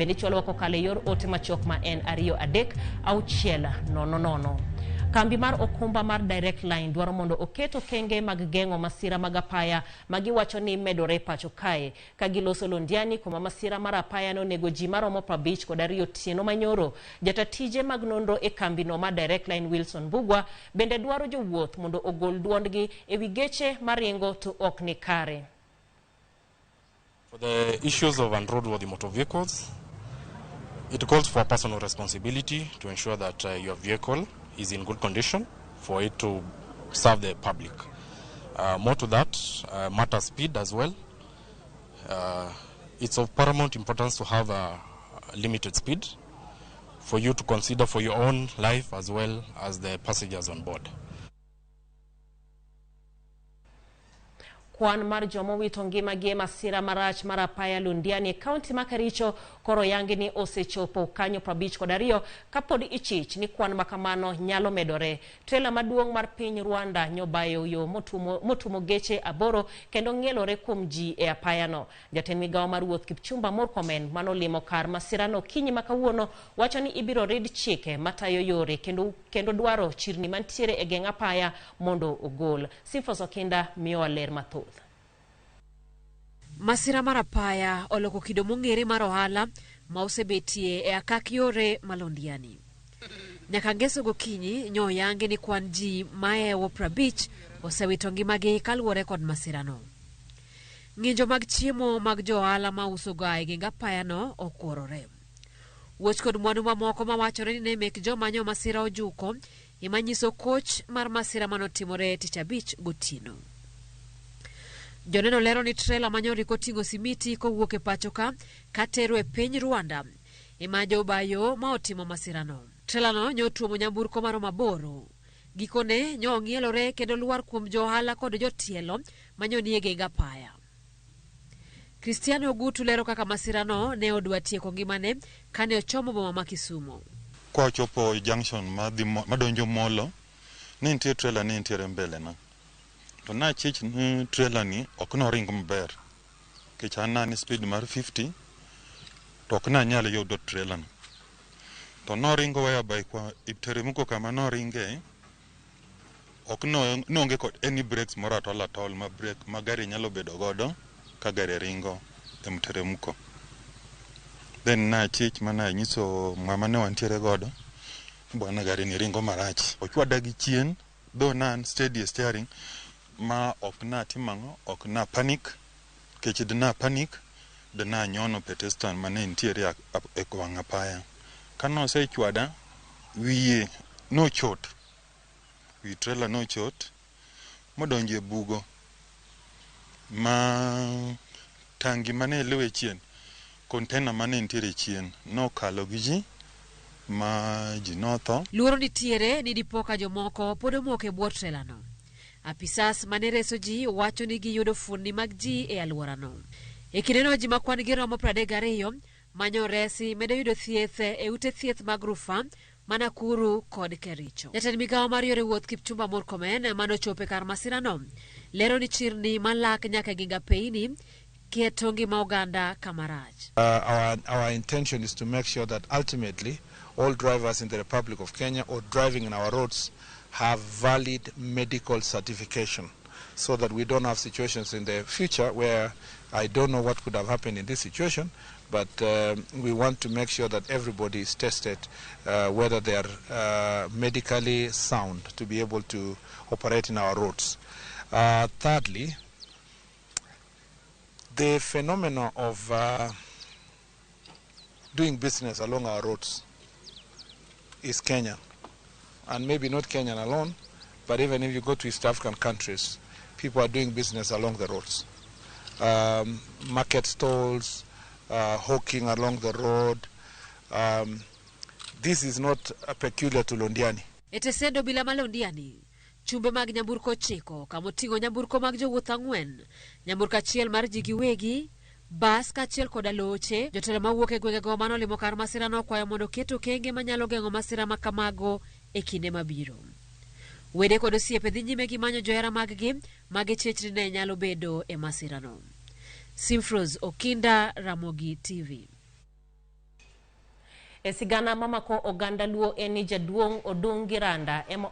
Bende ichwalowa kokalo e yor ote machuok ma en 2 3 6 0 0. Kambi mar okumba mar Direct Line dwaro mondo oket okenge mag geng'o masira mag apaya ma giwacho ni medore pacho kae. Ka giloso Londiani kuma masira mar apaya nonego ji maromo 52 otieno manyoro, jata tije mag nonro e kambino mar Direct Line Wilson Mbugua bende dwaro jowuoth mondo ogol duondgi e wi geche maringo to ok ni kare. For the issues of unroadworthy motor vehicles, it calls for personal responsibility to ensure that your vehicle is in good condition for it to serve the public. More to that, matter speed as well. It's of paramount importance to have a limited speed for you to consider for your own life as well as the passengers on board. Kwan mar joma owito ngimagi e masira marach mar apaya Londiani e kaunti ma Kericho koro yangi ni osechopo kanyo 52 kapod ichich ni kwan makamano nyalo medore. Trela maduong' mar piny Rwanda nyobayo yo motumo geche 8 kendo ng'ielore kuom ji e apayano. Jatend migawo mar wuoth Kipchumba Murkomen manolimo kar masirano kinyi ma kawuono wacho ni ibiro rid chike matayo yore kendo dwaro chirni mantiere e geng' apaya mondo ogol. Simfos Okinda miyowa ler mathoth. Masira mar apaya oloko kido mong'ere mar ohala ma osebetie e akak yore ma Londiani. Nyaka ngeso gokinyi nyo oyangi ni kwan ji maewo 50 osewito ngimagi kaluwore kod masirano. Ng'injo mag chiemo mag jo ohala ma uso ga e geng apayano okworore. Wuoch kod mwandu mamoko mawachore ni ne mek joma nyo masira ojuko ema nyiso koch mar masira manotimore tich abich gotieno. Joneno lero ni trela manyoriko oting'o simiti kowuok e pacho ka katero e piny Rwanda ema jobayo ma otimo masirano. Trelano nyo otuomo nyamburko maromo 8. Gikone nyo ong'ielore kendo lwar kuom jo ohala kod jotielo manyo nie geng apaya. Cristiano Ogutu lero kaka masirano ne odwa tieko ngimane kane ochomo boma ma Kisumu. Kwa ochopo junction madonjo Molo, ne nitie trailer ne nitiere mbele na. To nachich ni trailer ni ok noring maber. Nikech an ne an speed mar 50 to ok nanyal yudo trailer no. To noringo whereby kwa iteremko kama noringe ok no noonge kod any brakes moro at all at all ma brake ma gari nyalo bedo godo ka gari ringo e mteremko. Then nachich mana nyiso ng'ama ne wantiere godo bwana gari ni ringo marach. Ochwada gi chien though na an steady e steering ma ok natimo ang'o ok na panic nikech dina panic dina nyono pedestrian mane nitiere e wang' apaya. Kanosechwada wiye nochot, wi trailer nochot modonjo e bugo ma tangi mane luwe chien, container mane nitiere chien nokalo gi ji ma ji notho. Luoro nitiere ni dipo ka jomoko pod omoko e bwo trelano. Apisas mane reso ji wacho ni giyudo fuondni mag ji e alworano. E kindeno ji ma kwan gi romo 32 manyo resi medo yudo thieth e ute thieth mag rufaa ma Nakuru kod Kericho. Jatend migawo mar yore wuoth Kipchumba Murkomen manochopo e kar masirano lero ni chirni malak nyaka e geng apeini keto ngima oganda kamarach. Our intention is to make sure that ultimately all drivers in the Republic of Kenya or driving in our roads have valid medical certification so that we don't have situations in the future where I don't know what could have happened in this situation, but we want to make sure that everybody is tested whether they are medically sound to be able to operate in our roads. Thirdly, the phenomenon of doing business along our roads is Kenyan, and maybe not Kenyan alone, but even if you go to East African countries, people are doing business along the roads. Market stalls, hawking along the road. This is not peculiar to Londiani. E tesend obila ma Londiani, chumbe mag nyamburko 9 kamoting'o nyamburko mag jowuoth 4, nyamburko achiel mar ji giwegi, bas kaachiel koda loche. Jotelo mawuok e gwengego manolimo kar masirano okwayo mondo oket okenge manyalo geng'o masira ma kamago e kinde mabiro. Wede kod osiepe dhi nyime gi manyo johera maggi ma gichich ni ne nyalo bedo e masirano. Simfros Okinda, Ramogi TV. E sigana mamako oganda Luo en ni jaduong' Odungi Randa ema